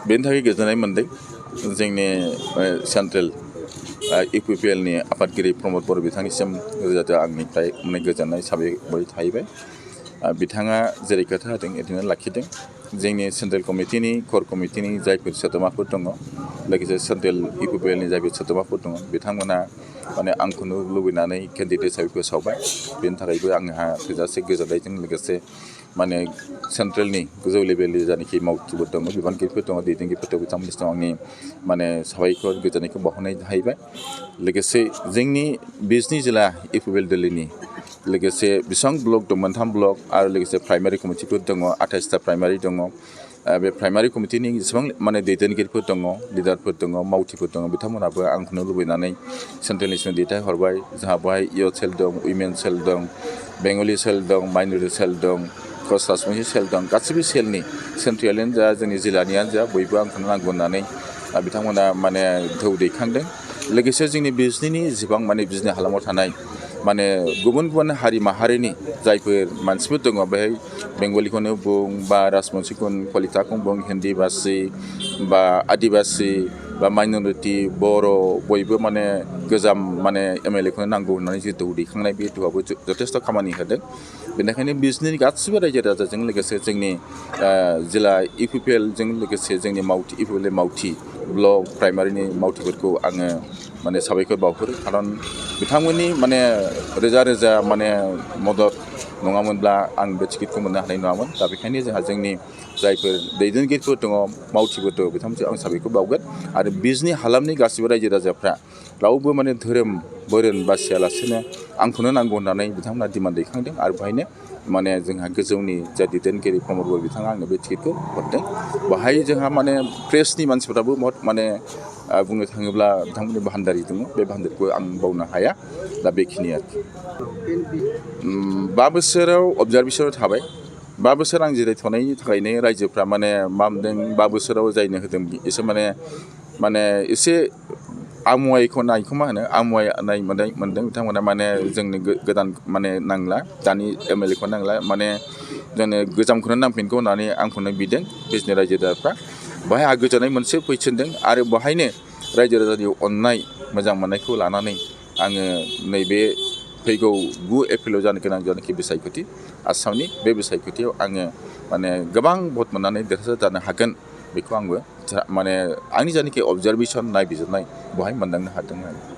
बेनि थाखाय गोजोननाय मोनदों जोंनि सेन्ट्रेल UPL नि आफादगिरि प्रमद बर' बिथांनिसिम आंनिफ्राय गोजोननाय साबायखर थाहैबाय। बिथाङा जेरै खोथा होदों बिदिनो लाखिदों। जोंनि सेन्ट्रेल कमिटिनि कर कमिटिनि जायफोर सोद्रोमाफोर दङ, लोगोसे सेन्ट्रेल UPL नि जायफोर सोद्रोमाफोर दङ, बिथांमोना माने आंखौनो लुबैनानै केन्डिडेट हिसाबै फोसावबाय। बेनि थाखायबो आंहा थोजासे गोजोननायजों लोगोसे माने सेन्ट्रेलनि गोजौ लेभेलनि जानाखि मावथिफोर दङ, बिबानगिरिफोर दङ, दैदेनगिरिफोर दङ, बिथांमोननिसिम आंनि माने साबायखर गोजोननायखौ बावहरनाय जाहैबाय। लोगोसे जोंनि बिजनि जिल्ला UPL दिल्लीनि लोगोसे बेसेबां ब्लक दं, मोनथाम ब्लक आरो लोगोसे प्राइमारि कमिटिफोर दङ, 28टा प्राइमारि दङ। बे प्राइमारि कमिटिनि जेसेबां माने दैदेनगिरिफोर दङ, लिडारफोर दङ, मावथिफोर दङ, बिथांमोनाबो आंखौनो लुबैनानै सेन्ट्रेलनिसिम दैथायहरबाय। जोंहा बेवहाय इयथ सेल दं, उइमेन सेल दं, बेंगलि सेल दं, माइनरिटि सेल दं, क्रस राजबंसि सेल दं। गासिबो सेलनि सेन्ट्रेलानो जा जोंनि जिल्लानियानो जा बयबो आंखौनो नांगौ होननानै बिथांमोना माने थौ दैखांदों। लोगोसे जोंनि बिजनिनि जेसेबां माने बिजनि हालामाव थानाय माने गुबुन गुबुन हारि माहारिनि जायफोर मानसिफोर दङ, बेहाय बेंगलिखौनो बुं बा राजबंसिखौनो कलिताखौनो बुं, हिन्दी भाषी बा आदिबासी बा माइनरिटि बर' बयबो माने गोजाम माने MLA खौनो नांगौ होननानै जे थौ दैखांनाय, बे थौआबो जथेस्थ' खामानि होदों। बेनिखायनो बिजनि गासिबो रायजो राजाजों लोगोसे जोंनि जिल्ला UPL जों लोगोसे जोंनि मावथि UPL मावथि ब्लक प्राइमारिनि मावथिफोरखौ आङो माने साबायखर बावहरो। खारन बिथांमोननि माने रोजा रोजा माने मदद नङामोनब्ला आं बे टिकेटखौ मोननो हानाय नङामोन। दा बेखायनो जोंहा जोंनि जायफोर दैदेनगिरिफोर दङ, मावथिफोर दङ, बिथांमोनजों आं साबायखर बावगोन। आरो बिजनि हालामनि गासिबो रायजो राजाफ्रा रावबो माने धोरोम बोरोन बासियालासेनो आंखौनो नांगौ होननानै बिथांमोना डिमान्ड दैखांदों। आरो बेहायनो माने जोंहा गोजौनि जा दैदेनगिरि प्रमद बर' बिथाङा आंनो बे टिकेटखौ हरदों। बाहाय जोंहा माने प्रेसनि मानसिफ्राबो माने बुंनो थाङोब्ला बिथांमोननि बाहानदारि दङ, बे बाहानदारिखौ आं बावनो हाया। दा बेखिनि आरोखि 5 बोसोराव अबजारभेसनाव थाबाय। 5 बोसोर आं जिरायथ'नायनि थाखायनो रायजोफ्रा माने मा मोनदों, 5 बोसोराव जायनो होदों एसे माने एसे आमुवायखौ नायखौ मा होनो आमुवायनाय मोनदों बिथांमोना। माने जोंनो गोदान माने नांला, दानि MLA खौ नांला, माने जोंनो गोजामखौनो नांफिनगौ होननानै आंखौनो बिदों बिजनि रायजो राजाफ्रा। बेहाय आहा गोजोननाय मोनसे फैफिनदों। आरो बेहायनो रायजो राजानि अननाय मोजां मोननायखौ लानानै आङो नैबे फैगौ 9 एप्रिलाव जानो गोनां जानाखि बिसायख'थि आसामनि, बे बिसायख'थियाव आङो माने गोबां भट मोननानै देरहासार जानो हागोन, बेखौ आंबो माने आंनि जानाखि अबजारभेसन नायबिजिरनाय बेवहाय मोनदांनो हादों आरो।